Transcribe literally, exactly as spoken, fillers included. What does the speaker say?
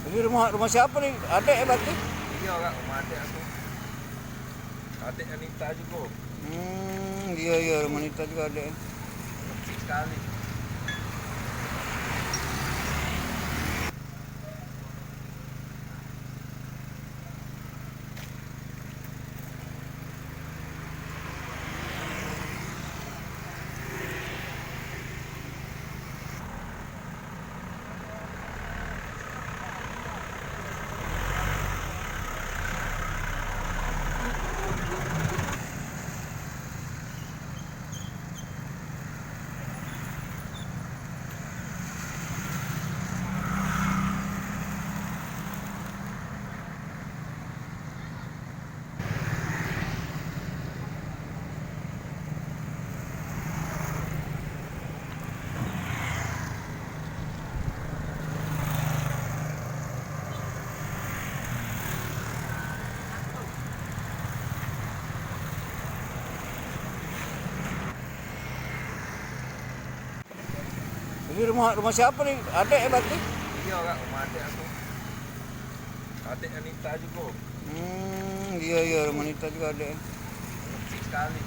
Ini rumah, rumah siapa nih? Adek ya berarti? Iya, Kak, rumah adek aku. Adek Anita juga. Hmm, iya, iya, rumah Anita juga adek. Kecil sekali. Ini rumah, rumah siapa nih? Adek ya berarti? Iya, Kak, rumah adek aku. Adek Anita juga. Hmm, iya, iya, rumah Anita juga adek. Kecil sekali.